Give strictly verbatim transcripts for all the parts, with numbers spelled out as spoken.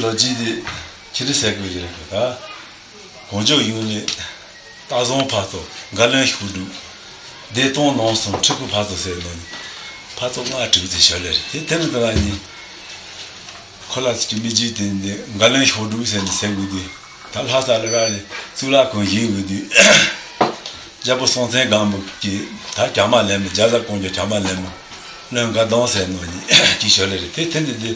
ལོ་རྒྱུས་དེ་ཁྱེད་རེ་ཟེར་དགོས་ཀྱི་རེད་གོ། ད་གོང་ཇོ་ཡུལ་ནས་རྟ་བཟང་ཕར་ཚུར་འགའ་ལན་ཤོག་སྒྲུབ། བདེ་སྟོང་ནང་སོང་ཁྲི་ཀུ་ཕར་ཚུར་ཟེར་ནོ་ནི། ཕར་ཚུར་ལྔ་དྲུག་ཙམ་ཞོར་ལས་རེད། དེ་དེ་ནི་ད་ལ་ནི་ཁོ་ལ་ཚོ་གི་མི་རྒྱུད་དེ་འདི་འགའ་ལན་ཤོག་སྒྲུབ་ཟེར་ནི་ཟེར་དགོས་དུས། ད་ལྷ་ས་ལ་ར་ལས་གཙུག་ལག་ཁང་བཞེངས་དགོས་དུས། རྒྱལ་པོ་སྲོང་བཙན་སྒམ་པོ་གིས་ད་བྱ་མ་ལེན་མོ། རྒྱ་བཟའ་ཀོང་ཇོ་བྱ་མ་ལེན་མོ། བློན་དགའ་ལྡན་ཟེར་ནོ་ནི་གི་ཞོར་ལས་རེད། དེ་དེ་འདི་འདི།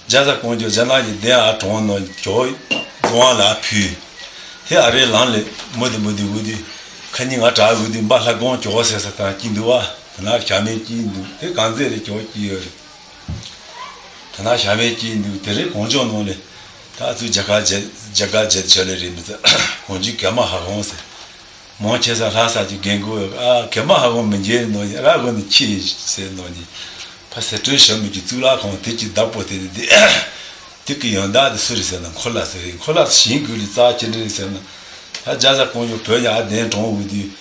རྒྱ་བཟའ་ཀོང་ཇོ་རྒྱ་ནག་གི་གདན་ཨ་གྲོངས་ནོ་ཇོ་རྫོང་བ་ལ་ཕུལ། དེ་ཨ་རེ་ལང་ལས་མོ་དེ་མོ་དེ་འུ་དེ་ཁ་ཉིན་ང་གྲག་འུ་དེ་འབའ་ལྷ་དགོང་ཇོ་ཟེར་ས་དང་སྐྱིད་འདུག་བ། ད་ན་ཞྭ་མེད་སྐྱིད་འདུག་དེ་གང་ཚེ་རེ་ཇོ་སྐྱིད་ཡོད་རེད། ད་ན་ཞྭ་མེད་སྐྱིད་འདུག་དེ་རེ་གོང་ཇོ་ནང་ལས་ད་ཚུ་རྒྱ་གར་རྒྱལ་རྒྱ་གར་རྒྱལ་ཆོས་ལས་རེད་མི་ཚ་གོང་ཇོ་གད་མ་ཧ་གོང་ཟེར། མང་ཆེ་ས་ལྷ་ས་ཀྱི་རྒན་གོ་ཨ་གད་མ་ཧ་གོ་མི་འཇལ་ནོ་ཡ་ར་གོ་ནི་ཁྱི་ཟེར་ནོ་ནི། ཕ་ཟེར་སྤྲོད་ཞབས་མི་གི་གཙུག་ལག་ཁང་དེ་གི་བདག་པོ་དེ་དེ་དེ་གི་ཡོན་བདག་དེ་སུ་རེད་ཟེར་ན་ཁོ་ལ་ཟེར་རེད། ཁོ་ལ་ཞིང་གུ་ལི་རྩ་ཁྱེད་འདྲ་རེད་ཟེར་ན། ད་རྒྱ་བཟའ་ཀོང་ཇོ་བོད་ཡ་གདན་དྲོངས་འུ་དུས།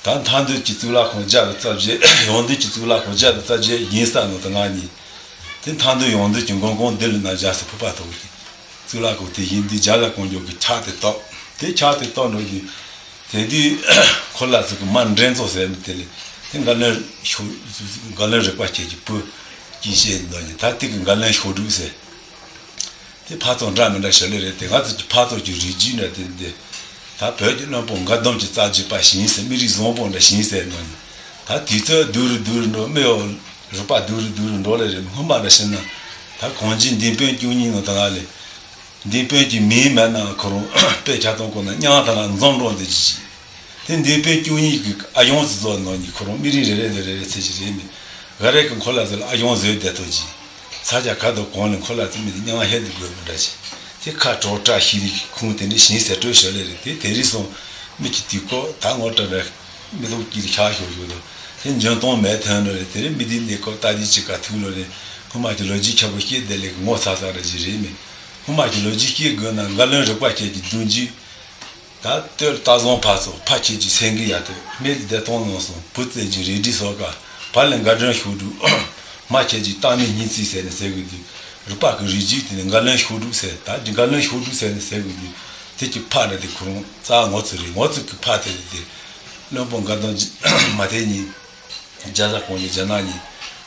ད་མཐའ་འདུལ་གྱི་གཙུག་ལག་ཁང་བརྒྱ་དང་རྩ་བརྒྱད། ཡང་འདུལ་གྱི་གཙུག་ལག་ཁང་བརྒྱ་དང་རྩ་བརྒྱད་ཡིན་ས་ནོ་ད་ང་གཉིས། དེ་མཐའ་འདུལ་ཡང་འདུལ་གྱི་མགོན་ཁང་འདི་ལ་ན་རྒྱ་སུ་ཕུ་པ་ཐོག་གི། གཙུག་ལག་ཁང་དེ་ཡིན་དུས་རྒྱ་བཟའ་ཀོང་ཇོ་གི་ཕྱག་དེ་བཏབ། དེ་ཕྱག་དེ་བཏབ་འགྲོ་དུས། དེ་དུས་ཁོ་ལ་ཚོ་གི་མ་འདྲེན་ཚོགས་ཟེར་མི་དེ་ལས་དེ་འགའ་ལན་ཤོ་འགའ་ལན་རིག་པ་ཁྱེད་ཀྱི་བུ་གྱིས་བཤད་འདོན་ནས་ད་དེ་གི་འགའ་ལན་ཤོག་སྒྲུབ་ཟེར། དེ་ཕར་ཚོགས་འདྲ་མི་འདྲ་ཞིག་ལས་རེད། དེ་ང་ཚོ་གི་ཕར་ཚོགས་ཀྱི་རིགས་རྒྱུད་འདྲ་དེ་འདི་ད་བོད་ཀྱི་བློན་པོ་འགའ་གདོང་གི་རྩ་རྒྱུད་པ་ཞིང་ཟེར་མི་རིགས་བཟང་པོ་འདྲ་ཞིང་ཟེར་འདོན་ནས་ད་དུས་ཚོད་བསྡུ་རུ་བསྡུ་རུ་འགྲོ་མི་ཡོ་རིག་པ་བསྡུ་རུ་བསྡུ་རུ་འགྲོ་ལས་རེད། སྔོན་མ་འདྲ་ཞིག་ན་ད་གངས་ཅན་ལྡིང་དཔོན་བཅུ་གཉིས་ནང་ད་ང་ལས། འདི་དཔོན་གྱི་མིང་མེད་ན་ཁོ་རང་དཔེ་ཆ་གཏོང་དགོས་ན་སྙིང་ཐག་ལ་འཛོམས་འགྲོ་འདི་ཅི། དེ་འདི་དཔོན་བཅུ་གཉིས་ཀྱི་ཨ་ཡོང་ཟི་ཟོ་ནོ་ནི་ཁོ་རང་མི་རིགས་རེ་རེ་ནས་རེ་རེ་ཚེ་ཞིག་རེད་མི། ག་རེ་གི་འཁོར་ལ་ཟི་ལ་ཨ་ཡོང་ཟོས་བསྡད་དོ་ཅི། ས་ཆ་ཁ་དོ་གོང་ནས་འཁོར་ལ་ཚེ་མི་དེ་སྙིང་ཧེ་འདི་དགོས་མི་འདྲ་ཅི། དེ་ཁ་དྲོ་བཀྲ་ཤིས་རིག་ཁུངས་དེ་འདྲ་ཞིང་ཟེར་སྤྲོད་ཞོར་ལས་རེད། དེ་དེ་རིགས་སོང་མི་གྱི་དུས་སྐོར་ད་ངོ་སྤྲོད་རེད། མི་ལོག་གི་ཤ་ཤོ་ཤོ་དང་དེ་འཇོན་གཏོང་མེད་ཐོན་ནོ་རེད། དེ་རིང་མི་དེ་གནས་སྐབས་ལྟ་དེ་ཅི་ཀ་ཐུག་ལོ་རེད། ཁོ་མ་གི་ལོ་རྒྱུས་ཁྱབ་པོ་སྐྱེས་བསྡད་ལེ་གི་ངོ་ཚ་ཚ་ར་ཅི་རེད་མེད། ཁོ་མ་གི་ལོ་རྒྱུས་སྐྱེས་དགོས་ན་འགའ་ལོན་རིག་པ་ཁྱེད་ཀྱི་གདུང་རྒྱུད། ད་སྟོད་རྟ་བཟང་ཕ་ཚོ་ཕ་ཁྱེད་ཀྱི་སེང་གེ་ཡ་ཏོ་སྨད་ལ་བདེ་སྟོང་ནང་སོང་བུ་བཙན་གྱི་རིགས་འདྲི་སོགས་ཀ་བར་ལ་འགའ་སྒྲོན་ཤོག་དྲུག་མ་ཁྱེད་ཀྱི་རྟ་མི་སྙིང་རྩིས་ཟེར་ནས་ཟེར་དགོས་དུས་རིག་པ་གི་རིགས་རྒྱུད་དེ་ནས་འགའ་ལོན་ཤོག་དྲུག་ཟེར་ད་འགའ་ལོན་ཤོག་དྲུག་ཟེར་ནས་ཟེར་དགོས་དུས་དེ་ཀྱི་ཕ་ར་དེ་ཁོ་རང་རྩ་ངོ་ཚུ་རེད། ངོ་ཚུ་གི་ཕ་དེ་རེད་དེ། བློན་པོ་འགའ་དང་མ་དེ་གཉིས། རྒྱ་བཟའ་ཀོང་ཇོ་རྒྱ་ནག་གཉིས་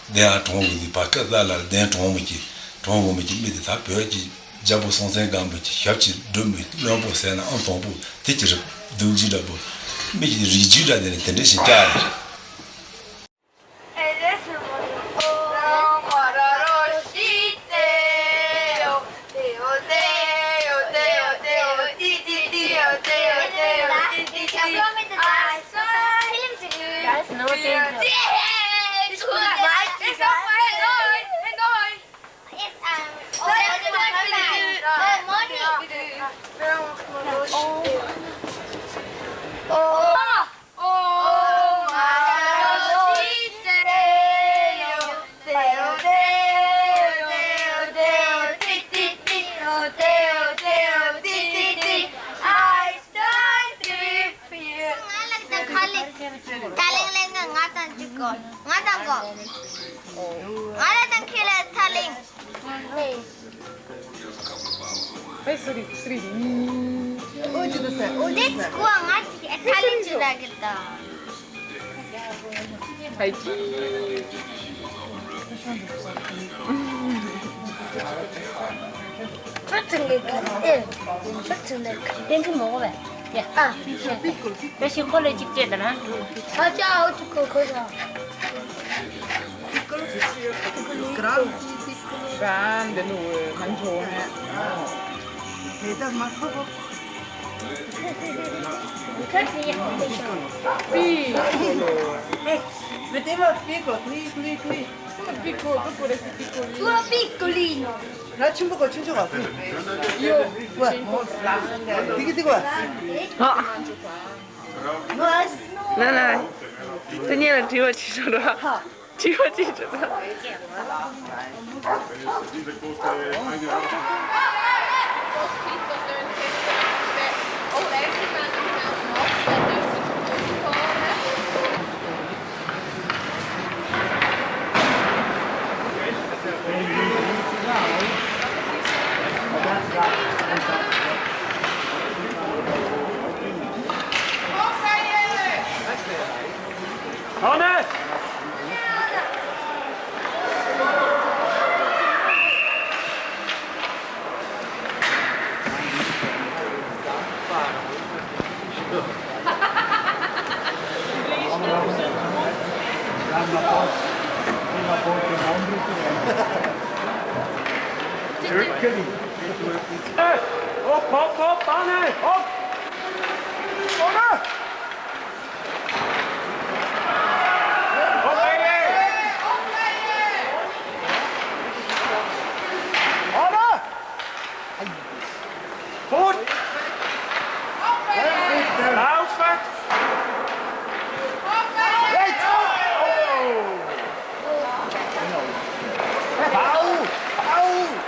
གདན་ཨ་གྲོངས་དགོས་ནི་བར་སྐབས་ལ་ལ་གདན་གྲོངས་མི་གི་གྲོངས་དགོས་མི་གི་མི་དེ་ད་བོད་ཀྱི་རྒྱལ་པོ་སྲོང་བཙན་སྒམ་པོ་གི་ཞབས་ཀྱི་སྒྲུབ་མི་བློན་པོ་ཟེར་ན་ཨང་དང་པོ་དེ་ཀྱི་རིགས་གདུང་རྒྱུད་འདྲ་པོ་མི་གི་རིགས་རྒྱུད་འདྲ་དེ་ནི་དེ་འདྲ་ཞིག་བསྐྱར་རེད། That's no danger. It's too much. It's, um, oh, morning. Oh. ང་ལ་དང་ཁ་ལེ། ད་ལེང་ལེང་ང་ང་དང་གཅིག་གོ། ང་དང་གོ། ང་ལ་དང་ཁེ་ལ་ད་ལེང་། Hey, sorry, sorry. Oh, you don't say. Oh, you don't say. Let's go. ང་ཅིག་ད་ལེང་ཅི་ལ་གི་ད། Hi. ཁྱོད་ཚང་གི་ཁ་ཨེ། ཁྱོད་ཚང་གི་ཁ་ཏན་ཏན་མོ་གོ་བས། ཡ། ཨ། བེ་ཤི་ཁོ་ལ་གཅིག་བྱས་ད་ན། ཨ་ཅག་ཨོ་ཅིག་གོ་གོ་ར། Grande lui, mangione. Piccolo. Metteva piccolo, qui, qui, qui. Come piccolo? Dopo resti piccolino. Pure piccolino. Là c'è un poco, c'è un gioco qui. Io. Guarda, di che ti guardi? Ah. Nice. No, no. Daniela, ti faccio solo. Ti faccio solo. Hopp, hopp, hopp, Anne, hopp! Vorne! Hopp, Baby! Vorne! Gut! Raus, Fett! Rechts! Oh! Bau! Bau!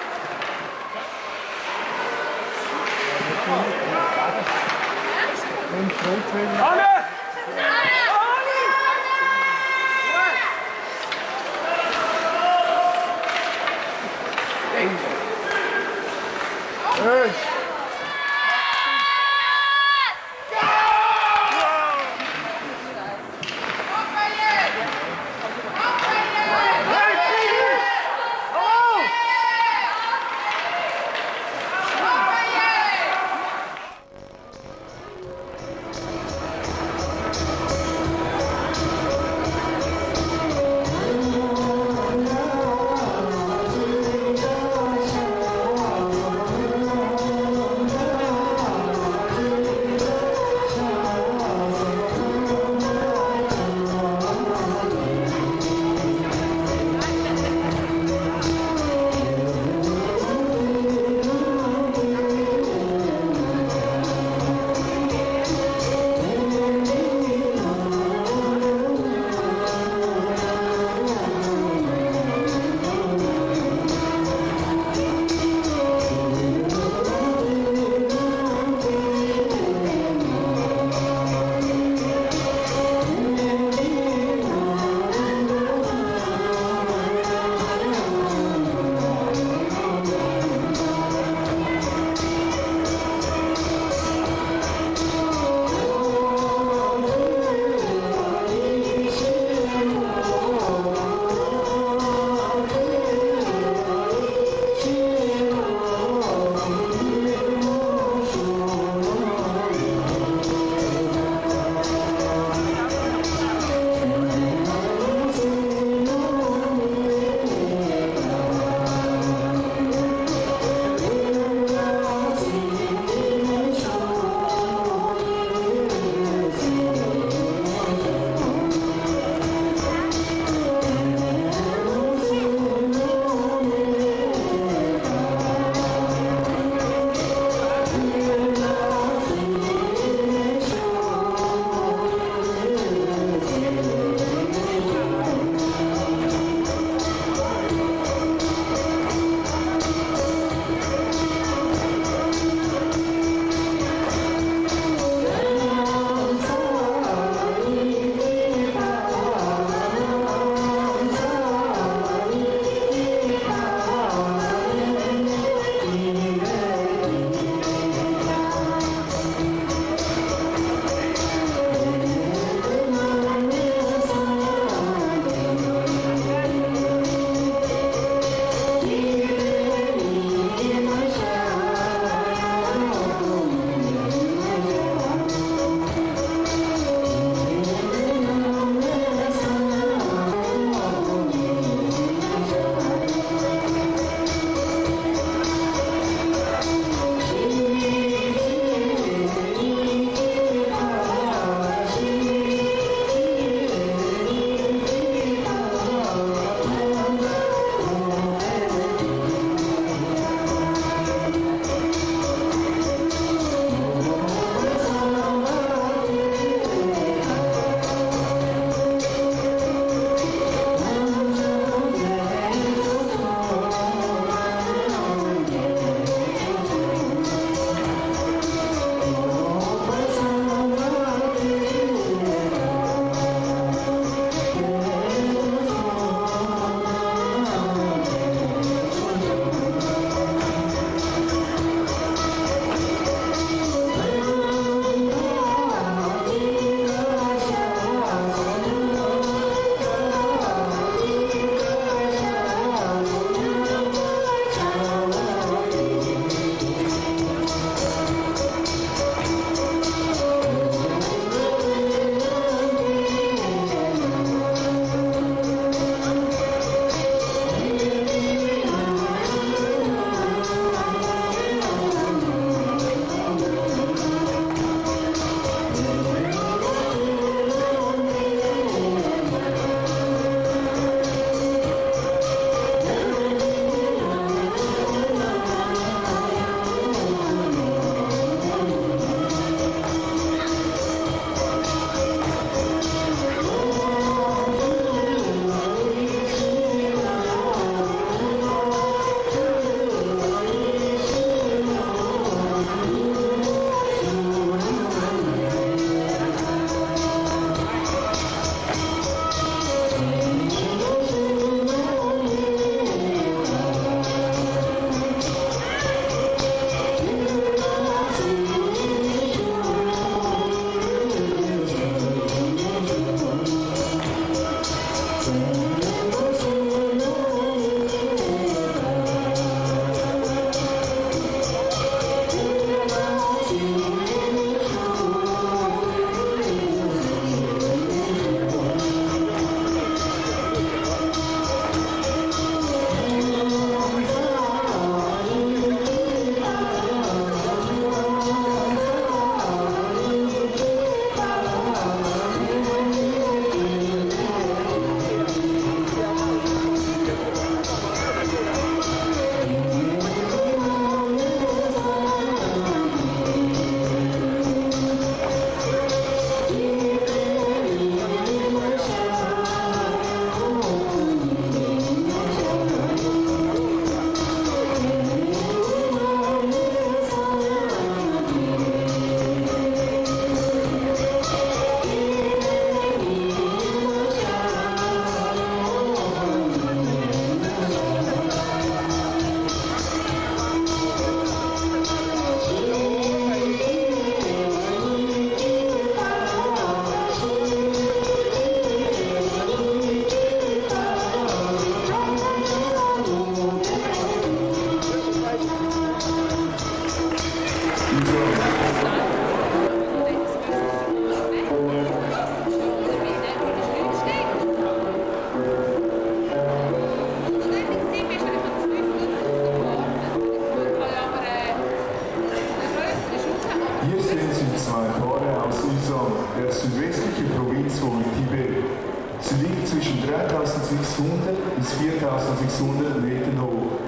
Sie liegt zwischen dreitausendsechshundert bis viertausendsechshundert Metern hoch.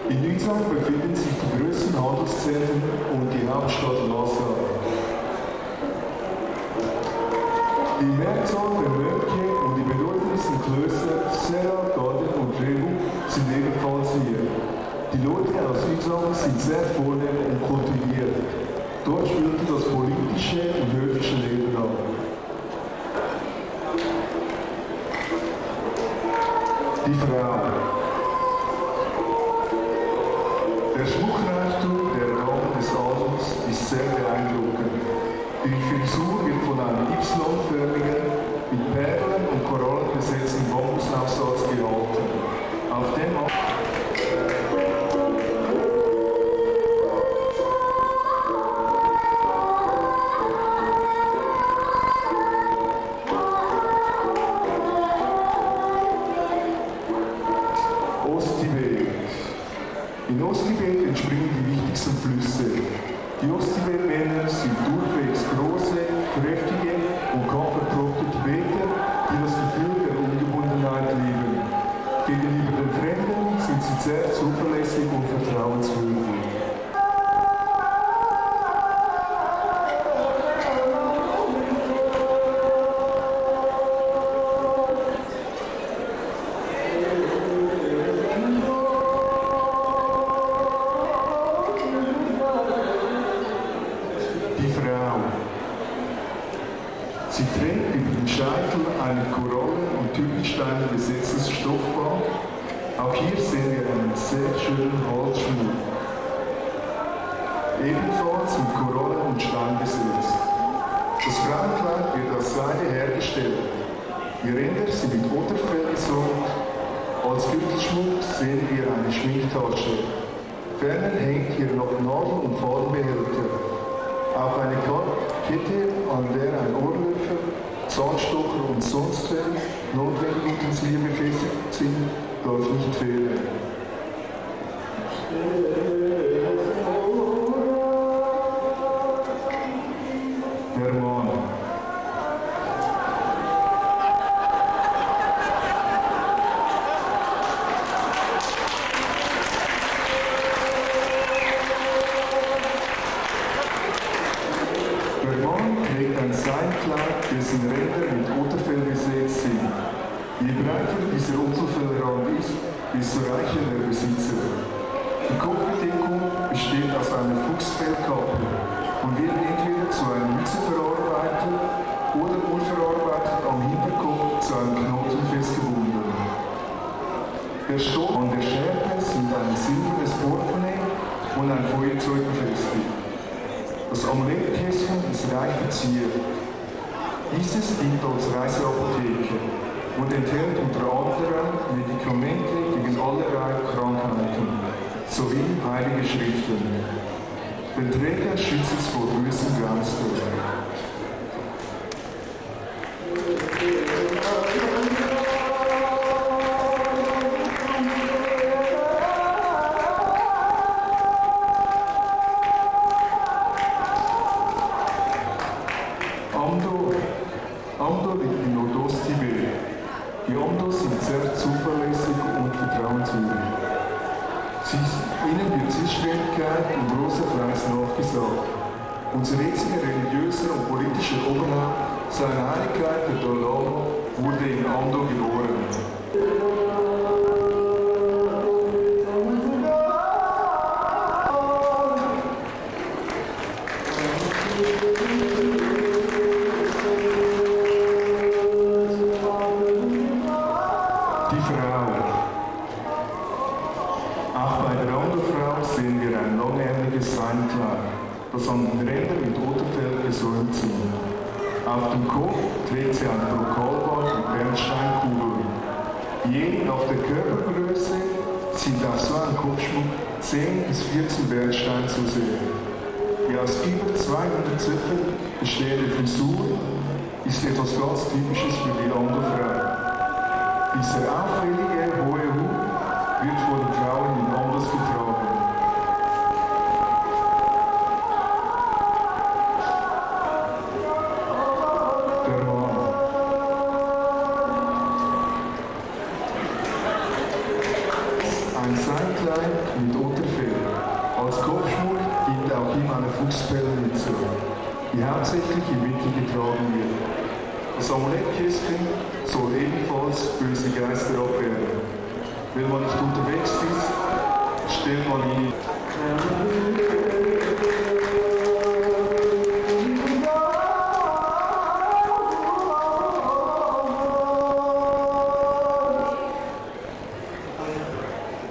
In Uidzang befinden sich die grössten Handelszentren und die Hauptstadt Lhasa. Die Mehrzahl der Mönche und die bedeutendsten Klöster Sera, Gaden und Rebu sind ebenfalls hier. Die Leute aus Uidzang sind sehr vornehm und kultiviert. Dort spielt das politische und höfische Leben ab. Die Frau. Der Schmuckreichtum der Damen des Adels ist sehr beeindruckend. Die Frisur wird von einem Y-förmigen, mit Perlen und Korallen besetzten Bambusaufsatz gehalten. Auf dem Osttibet. In Osttibet entspringen die wichtigsten Flüsse. Die Osttibet-Männer sind durchwegs große, kräftige und kampferprobte Tibeter, die das Gefühl der Ungebundenheit lieben. Gegenüber den Fremden sind sie sehr zuverlässig und vertrauenswürdig. Die Frau. Sie trägt über dem Scheitel ein mit Korallen und Tüpfelsteinen besetztes Stoffband. Auch hier sehen wir einen sehr schönen Halsschmuck. Ebenfalls mit Korallen und Stein besetzt. Das Frauenkleid wird aus Seide hergestellt. Die Ränder sind mit Otterfell gesäumt. Als Gürtelschmuck sehen wir eine Schminktasche. Ferner hängt hier noch Nadel- und Fadenbehälter. Auch eine Ka-, Kette, an der ein Ohrlöffel, Zahnstocher und sonst welche notwendigen Utensilien befestigt sind, darf nicht fehlen. Der Mann. Der Mann trägt ein Seidenkleid, dessen Ränder mit Otterfell besetzt sind. Je breiter dieser Otterfellrand ist, desto reicher der Besitzer. Die Kopfbedeckung besteht aus einer Fuchsfellkappe und wird entweder zu einer Mütze verarbeitet oder unverarbeitet am Hinterkopf zu einem Knoten festgebunden. Der Stoff an der Schärpe sind ein silbernes Portemonnaie und ein Feuerzeug befestigt. Das Amulettkästchen ist reich verziert. Dieses dient als Reiseapotheke und enthält unter anderem Medikamente gegen allerlei Krankheiten sowie heilige Schriften. Den Träger schützt es vor bösen Geistern. Amdo, Amdo liegt in Nordost-Tibet. Die Amdos sind sehr zuverlässig und vertrauenswürdig. Sie, ihnen wird Zielstrebigkeit und großer Fleiß nachgesagt. Unser jetziger religiöser und politischer Oberhaupt, seine Heiligkeit der Dalai Lama, wurde in Amdo geboren. Die Frau. Auch bei der Amdo-Frau sehen wir ein langärmliches Seidenkleid, das an den Rändern mit Otterfell gesäumt sind. Auf dem Kopf trägt sie ein Brokalband mit Bernsteinkugeln. Je nach der Körpergröße sind auf so einem Kopfschmuck zehn bis vierzehn Bernsteine zu sehen. Die aus über zweihundert Zöpfen bestehende Frisur ist etwas ganz Typisches für die Amdo-Frau. Dieser auffällige hohe Hut wird von den Frauen in Amdos getragen. Der Mann. Seinkleid mit Unterfell. Als Kopfschmuck dient auch ihm eine Fuchspellmütze, die hauptsächlich im Winter getragen wird. Das Amulettkästchen soll ebenfalls böse Geister abwehren. Wenn man nicht unterwegs ist, stellt man ihn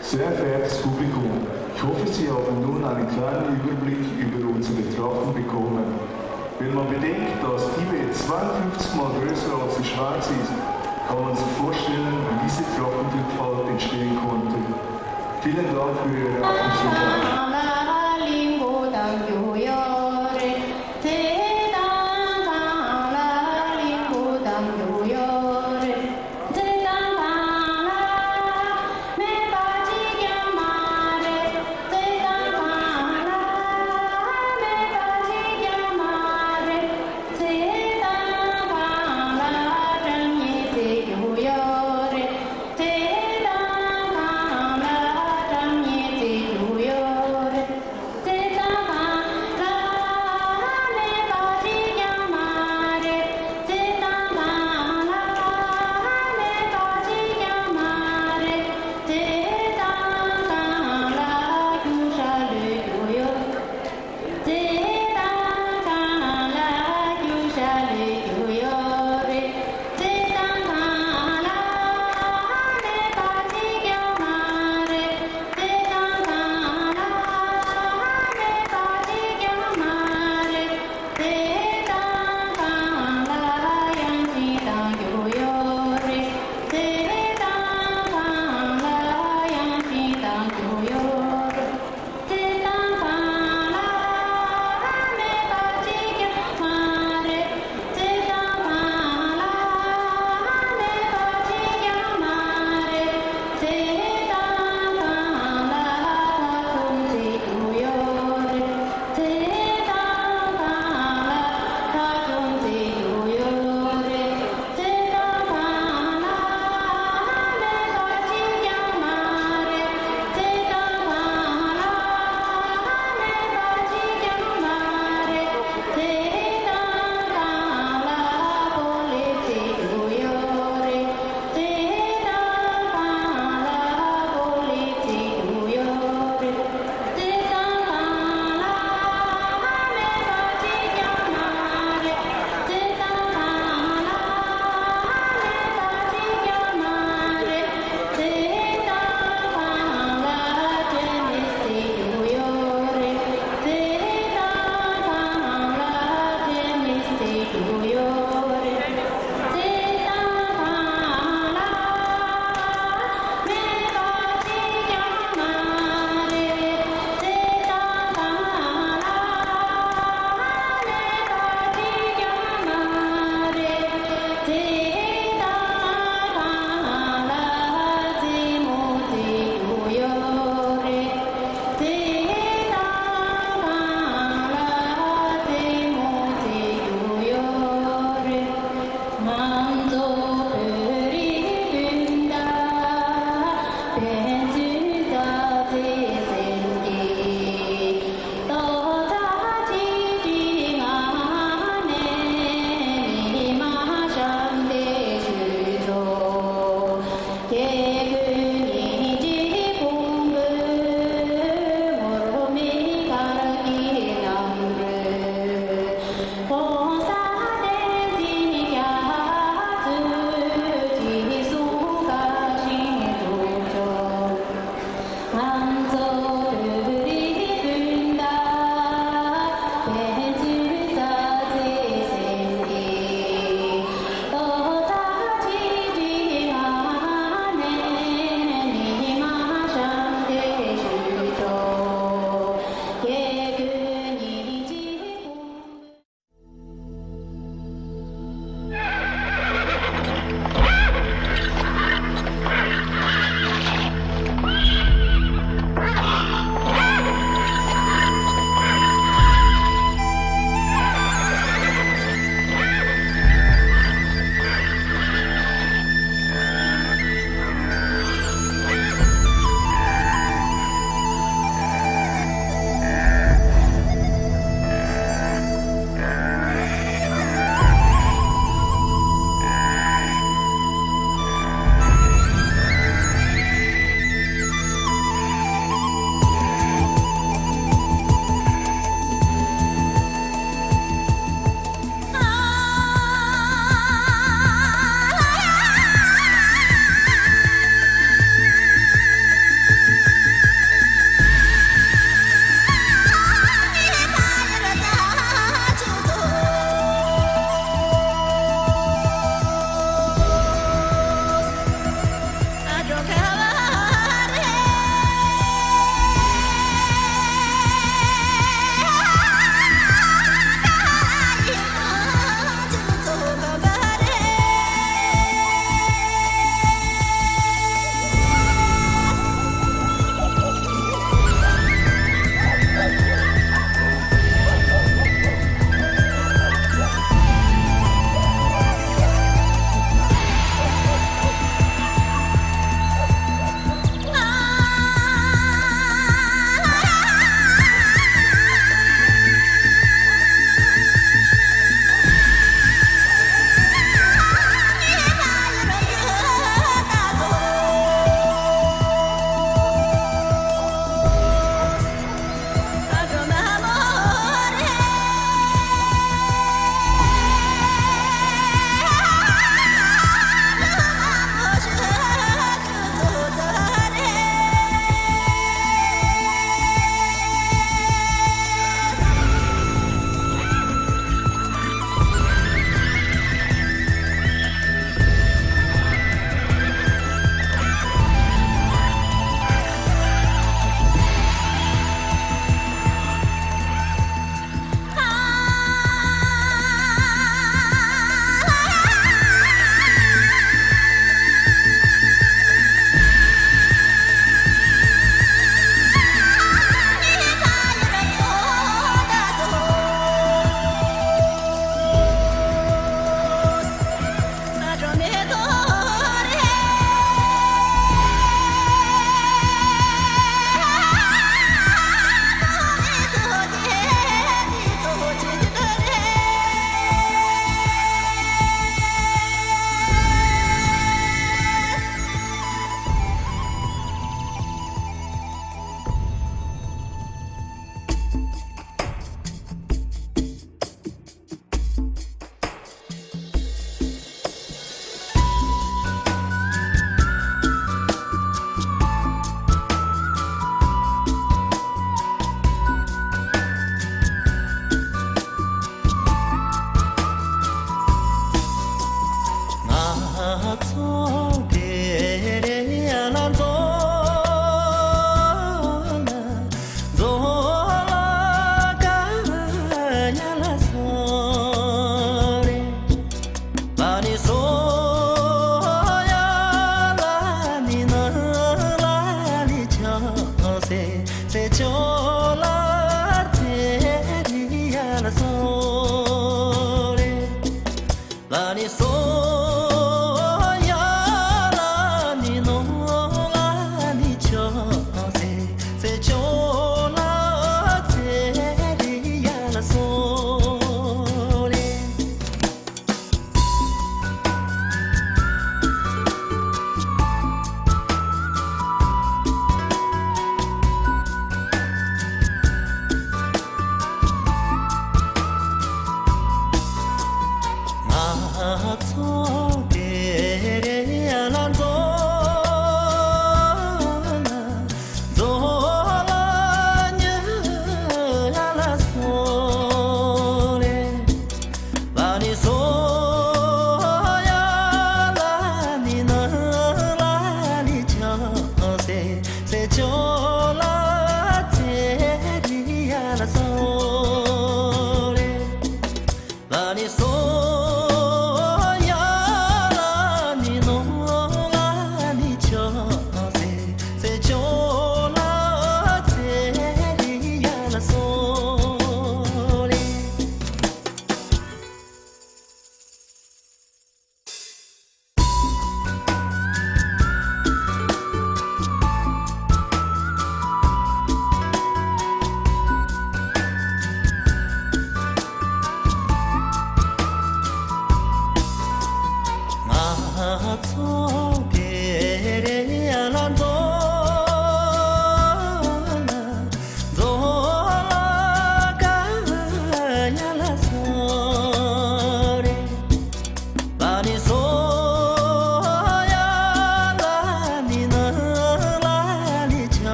Sehr verehrtes Publikum, ich hoffe, Sie haben nun einen klaren Überblick über unsere Trachten bekommen. Wenn man bedenkt, dass Tibet zweiundfünfzig Mal größer als die Schweiz ist, kann man sich vorstellen, wie diese Trachtenvielfalt entstehen konnte. Vielen Dank für Ihre Aufmerksamkeit.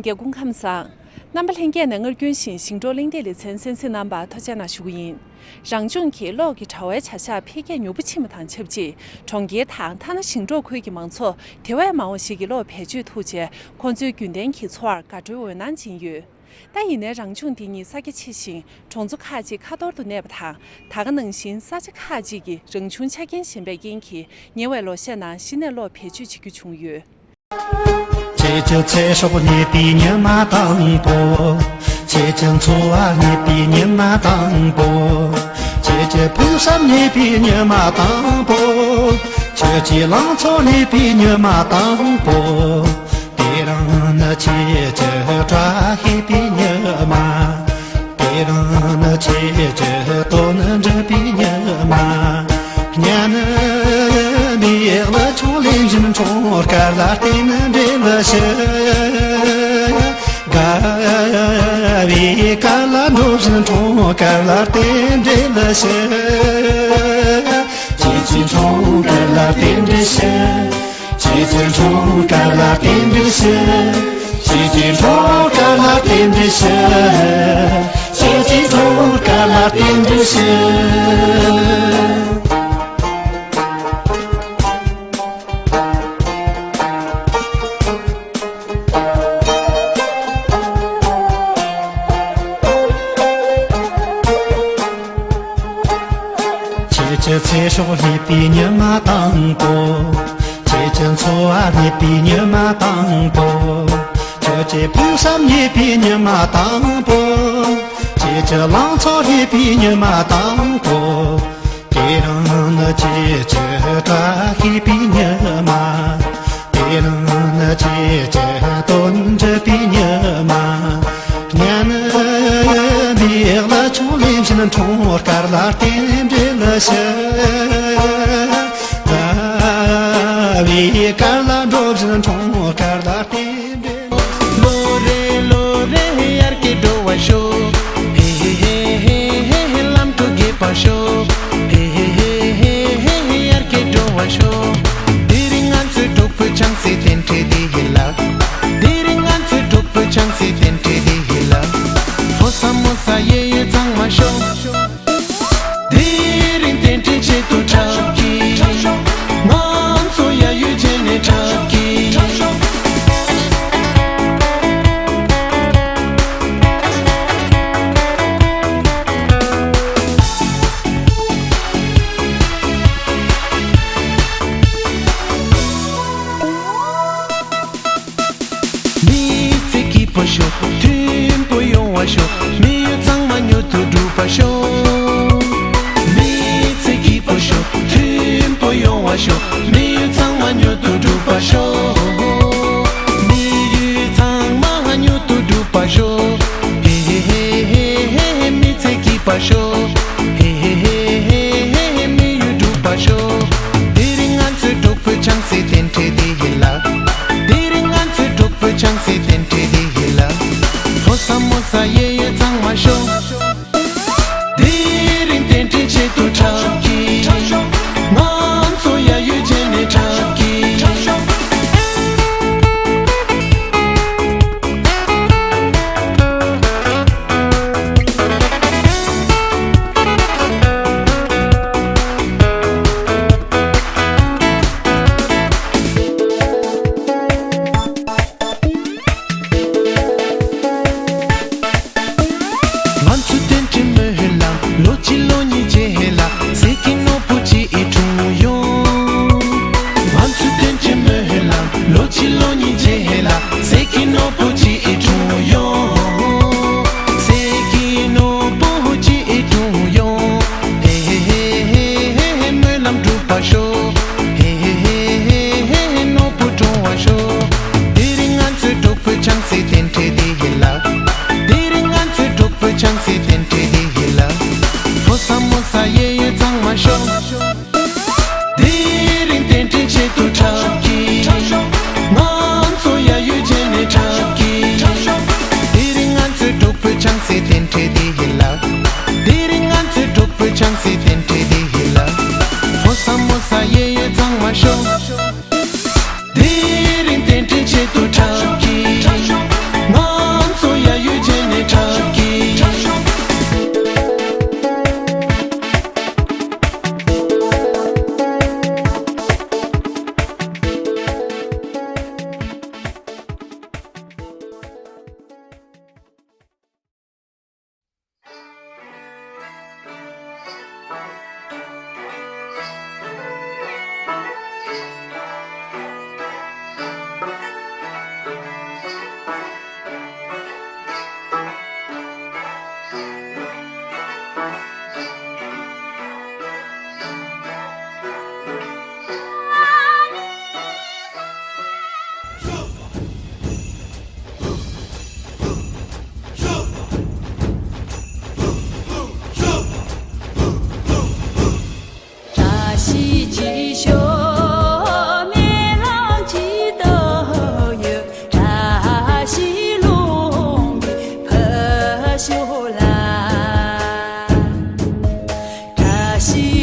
རྒྱལ་སྐུ་ཁམས་བཟང་། རྣམ་པ་ལྷན་རྒྱས་ནས་སྔར་རྒྱུན་བཞིན་ཞིང་འབྲོག་གླེང་སྟེགས་ལེ་ཚན་གསན་གཟིགས་གནང་བར་ཐུགས་རྗེ་གནང་ཞུ་གི་ཡིན། རང་ལྗོངས་ཀྱི་གློག་གི་དྲ་བའི་བྱ་གཞག་འཕེལ་རྒྱས་མྱུར་པོ་ཕྱིན་པ་དང་ཆབས་ཅིག་གྲོང་ཁྱེར་དང་ཐ་ན་ཞིང་འབྲོག་ཁུལ་གྱི་མང་ཚོགས་དེ་བས་མང་བ་ཞིག་གིས་གློག་བེད་སྤྱོད་ཐུབ་རྗེས་ཁོང་ཚོའི་རྒྱུན་ལྡན་གྱི་འཚོ་བར་དགའ་སྤྲོའི་འོད་སྣང་སྦྱིན་ཡོད། ད་ཡིན་ནའི་རང་ལྗོངས་འདི་ཉིད་ས་རྒྱ་ཆེ་ཞིང་གྲོང་ཚོ་ཁག་ཅིག་ཁ་ཐོར་དུ་གནས་པ་དང་། ད་ག་ནང་བཞིན་ས་ཆ་ཁག་ཅིག་གི་རང་བྱུང་ཆ་རྐྱེན་ཞན་པའི་རྐྱེན་གྱིས་ཉེ་བའི་ལོ་ཤས་ནང་གཞི་ནས་གློག་བེད་སྤྱོད་བྱེད་རྒྱུ་བྱུང་ཡོད། ཁྱེད་ཀྱི་ཚེ་སྲོག་རྙེད་པའི་ཉི་མ་དང་པོ། ཁྱེད་ཀྱི་འཚོ་བ་རྙེད་པའི་ཉི་མ་དང་པོ། ཁྱེད་ཀྱི་ཕུགས་བསམ་རྙེད་པའི་ཉི་མ་དང་པོ། ཁྱེད་ཀྱི་ལང་ཚོ་རྙེད་པའི་ཉི་མ་དང་པོ། དེ་རིང་ནི་ཁྱེད་ཀྱི་བཀྲ་ཤིས་པའི་ཉི་མ། དེ་རིང་ནི་ཁྱེད་ཀྱི་དོན་འགྲུབ་པའི་ཉི་མ། ཉན་མི་ལ་ཆུང་ལེན་བཞིན་འཁྲུངས་སྐར་ལ་རྟེན་འབྲེལ་ཞུ། དགའ་བའི་སྐར་ལ་འགྲོ་བཞིན་འཁྲུངས་སྐར་ལ་རྟེན་འབྲེལ་ཞུ། ཁྱེད་ཀྱི་འཁྲུངས་སྐར་ལ་རྟེན་འབྲེལ་ཞུ། ཁྱེད་ཀྱི་འཁྲུངས་སྐར་ལ་རྟེན་འབྲེལ་ཞུ། ཁྱེད་ཀྱི་འཁྲུངས་སྐར་ལ་རྟེན་འབྲེལ་ཞུ། ཁྱེད་ཀྱི་འཁྲུངས་སྐར་ལ་རྟེན་འབྲེལ་ཞུ། ཁྱེད་ཀྱི་ཚེ་སྲོག་རྙེད་པའི་ཉི་མ་དང་པོ། ཁྱེད་ཀྱི་འཚོ་བ་རྙེད་པའི་ཉི་མ་དང་པོ། ཁྱེད་ཀྱི་ཕུགས་བསམ་རྙེད་པའི་ཉི་མ་དང་པོ། ཁྱེད་ཀྱི་ལང་ཚོ་རྙེད་པའི་ཉི་མ་དང་པོ། དེ་རིང་ནི་ཁྱེད་ཀྱི་བཀྲ་ཤིས་པའི་ཉི་མ། དེ་རིང་ནི་ཁྱེད་ཀྱི་དོན་འགྲུབ་པའི་ཉི་མ། ཉན་མི་ལ་ཆུང་ལེན་བཞིན་འཁྲུངས་སྐར་ལ་རྟེན་འབྲེལ་ཞུ། དགའ་བའི་སྐར་ལ་འགྲོ་བཞིན་འཁྲུངས་སྐར་ལ་རྟེན་འབྲེལ། ལོ་རེ་ལོ་རེ་ཡར་གྱི་འགྲོ་བ་ཤོག་ཧེ་ཧེ་ཧེ། ལམ་དུ་རྒྱས་པར་ཤོག་ཧེ་ཧེ་ཧེ། ཡར་གྱི་འགྲོ་བ་ཤོག་དེ་རིང་ང་ཚོའི་གྲོགས་པོའི་ཆང་སའི་རྟེན་འབྲེལ་འདི་ཡིན་ལ། དེ་རིང་ང་ཚོའི་གྲོགས་པོའི་ཆང་སའི་རྟེན་འབྲེལ་འདི་ཡིན་ལ། ཕོ་ས་མོ་ས་གཡས་གཡོན་ཚང་མ་ཤོག་དེ་རིང་རྟེན་འབྲེལ་ཆེད་དུ་འཁྲབ་ཀྱིས། ང་ཚོ་ཡ་ཡུལ་བྱས་ནས་འཁྲབ་ཀྱིས། མི་ཚེ་སྐྱིད་པོ་ཤོག་མཐུན་པོ་ཡོང་བ་ཤོག་མི་ཡུལ་ཚང་མ་མྱུར་དུ་འགྲུབ་པ་ཤོག་མི་ཚེ་སྐྱིད་པོ་ཤོག་མཐུན་པོ་ཡོང་བ་ཤོག་མི་ཡུལ་ཚང་མ་མྱུར་དུ་འགྲུབ་པ་ཤོག་མི་ཡུལ་ཚང་མ་མྱུར་དུ་འགྲུབ་པ་ཤོག་ཧེ་ཧེ་ཧེ་ཧེ། མི་ཚེ་སྐྱིད་པ་ཤོག་ཧེ་ཧེ་ཧེ་ཧེ། མི་ཡུལ་འགྲུབ་པ་ཤོག་དེ་རིང་ང་ཚོའི་གྲོགས་པོའི་ཆང་སའི་རྟེན་འབྲེལ་འདི་ཡིན་ལ། དེ་རིང་ང་ཚོའི་གྲོགས་པོའི་ཆང་སའི་རྟེན་འབྲེལ་འདི་ཡིན་ལ། ཕོ་ས་མོ་ས་གཡས་གཡོན་ཚང་མ་ཤོག་དེ་རིང་རྟེན་འབྲེལ་ཆེད་དུ་འཁྲབ་ཀྱིས། ང་ཚོ་ཡ་ཡུལ་བྱས་ནས་འཁྲབ་ཀྱིས། ང་ཚོ་རྟེན་འབྲེལ་སྨོན་ལམ་ལོ་གཅིག་ལོ་གཉིས་རྗེས་ལ་ཟེར་གྱི་ནོར་བུ་གཅིག་འཁྲུངས་ཡོང་། ང་ཚོ་རྟེན་འབྲེལ་སྨོན་ལམ་ལོ་གཅིག་ལོ་གཉིས་རྗེས་ལ་ཟེར་གྱི་ནོར་བུ་གཅིག་འཁྲུངས་ཡོང་། ཟེར་གྱི་ནོར་བུ་གཅིག་འཁྲུངས་ཡོང་། ཧེ་ཧེ་ཧེ་ཧེ་ཧེ། སྨོན་ལམ་འགྲུབ་པར་ཤོག་ཧེ་ཧེ་ཧེ་ཧེ་ཧེ། ནོར་བུ་འཁྲུངས་པར་ཤོག་དེ་རིང་ང་ཚོའི་གྲོགས་པོའི་ཆང་སའི་རྟེན་འབྲེལ་འདི་ཡིན་ལ། དེ་རིང་ང་ཚོའི་གྲོགས་པོའི་ཆང་སའི་རྟེན་འབྲེལ་འདི་ཡིན་ལ། ཕོ་ས་མོ་ས་གཡས་གཡོན་ཚང་མ་ཤོག་དེ་རིང་རྟེན་འབྲེལ་ཆེད་དུ་འཁྲབ་ཀྱིས། ང་ཚོ་ཡ་ཡུལ་བྱས་ནས་འཁྲབ་ཀྱིས། དེ་རིང་ང་ཚོའི་གྲོགས་པོའི་ཆང་སའི་རྟེན་འབྲེལ་འདི་ཡིན་ལ། དེ་རིང་ང་ཚོའི་གྲོགས་པོའི་ཆང་སའི་རྟེན་འབྲེལ་འདི་ཡིན་ལ། ཕོ་ས་མོ་ས་གཡས་གཡོན་ཚང་མ་ཤོག་དེ་རིང་རྟེན་འབྲེལ་ཆེད་དུ་འཁྲབ་ཀྱིས། ང་ ཤི་